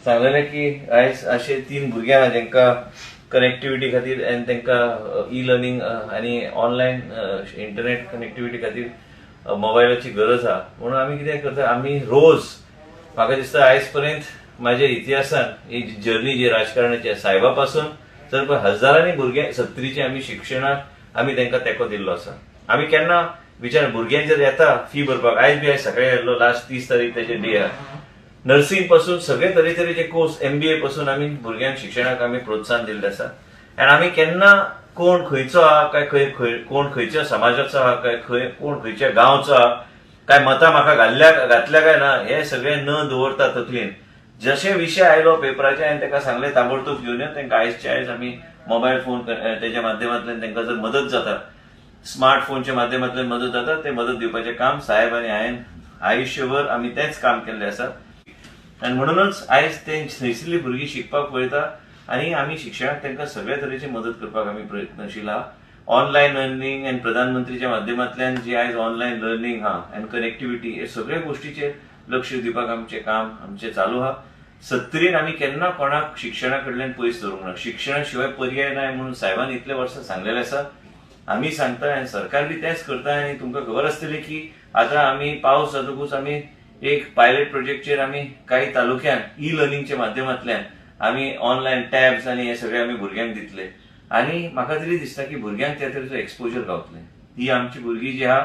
सांगलेलें की आयज अशे तीन भुरगे आहा जेंकां कनेक्टिविटी खातीर आनी तांकां ई लर्निंग आनी ऑनलायन इंटरनेट कनेक्टिविटी खातीर मोबायलाची गरज आहा. म्हणून आमी कितें करता, आमी रोज, म्हाका दिसता आयज पर्यंत म्हाज्या इतिहासान ही जर्नी जी राजकारणाची आसा, साहेबा पासून जर पळय हजारांनी भुरगे सत्तरीचे आमी शिक्षणाक आमी तांकां तेंको दिल्लो आसा. आमी केन्ना विचार भुरग्यांक जर येता फी भरपाक, आयज बी आयज सकाळी आयलो, लास्ट 30 तारीख तेजे डे आहा. नर्सिंग पासून सगळे तरेतरेचे कोर्स, एमबीए पासून आमी भुरग्यांक शिक्षणाक आमी प्रोत्साहन दिल्लें आसा. आनी आमी केन्ना कोण खंयचो आहा काय खंय खंय कोण खंयच्या समाजाचो आहा काय खंय कोण खंयच्या गांवचो आहा काय मतां म्हाका घाल्ल्या घातल्या काय ना हे सगळें न दवरता तकलेन जशे विशय आयलो पेपराचे, हांवें ताका सांगलें ताबडतोब घेवन यो. तांकां आयजचे आयज आमी मोबायल फोन तेच्या माध्यमांतल्यान तांकां जर मदत जाता, स्मार्ट फोनच्या माध्यमांतल्यान मदत जाता, ते मदत दिवपाचें काम साहेब आनी हांवें आयुश्यभर आमी तेंच काम केल्लें आसा. आनी म्हणूनच आयज ते थंयसरली भुरगीं शिकपाक पळयता आनी आमी शिक्षणाक तांकां सगळे तरेची मदत करपाक आमी प्रयत्नशील आहा. ऑनलायन लर्निंग आनी प्रधानमंत्रीच्या माध्यमांतल्यान जी आयज ऑनलायन लर्निंग आहा आनी कनेक्टिविटी हे सगळे गोश्टीचेर लक्ष दिवपाक आमचें काम आमचें चालू आहा. सत्तरीन आमी केन्ना कोणाक शिक्षणा कडल्यान पयस दवरूंक ना. शिक्षणा शिवाय पर्याय ना म्हणून साहेबान इतले वर्सां सांगलेलें आसा, आमी सांगता आनी सरकार बी तेंच करता. आनी तुमकां खबर आसतली की आतां आमी पावस जातकूच आमी एक पायलट प्रोजेक्टचेर आमी कांय तालुक्यान ई लर्निंगच्या माध्यमांतल्यान आमी ऑनलायन टॅब्स आनी हे सगळे आमी भुरग्यांक दितले. आनी म्हाका तरी दिसता की भुरग्यांक त्या तरेचो एक्सपोजर गावतलें. ही आमची भुरगीं जी आहा,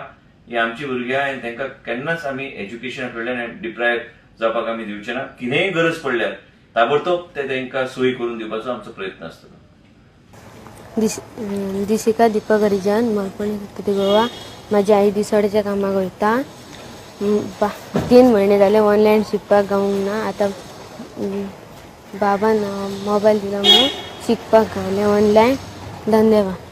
ही आमची भुरगीं आहा आनी तांकां केन्नाच आमी एज्युकेशना कडल्यान डिप्रायव जावपाक आमी दिवचे ना. कितेंय गरज पडल्यार ताबडतोब ते तांकां सोय करून दिवपाचो आमचो प्रयत्न आसतलो. दिशिका दीपक हरिजन, मलपण, सत्तरी, गोवा. म्हाजी आई दिसवड्याच्या कामाक वयता. 3 म्हयने जाले ऑनलायन शिकपाक गावूंक ना. आतां बाबान मोबायल दिलो म्हणून शिकपाक गावलें ऑनलायन. धन्यवाद.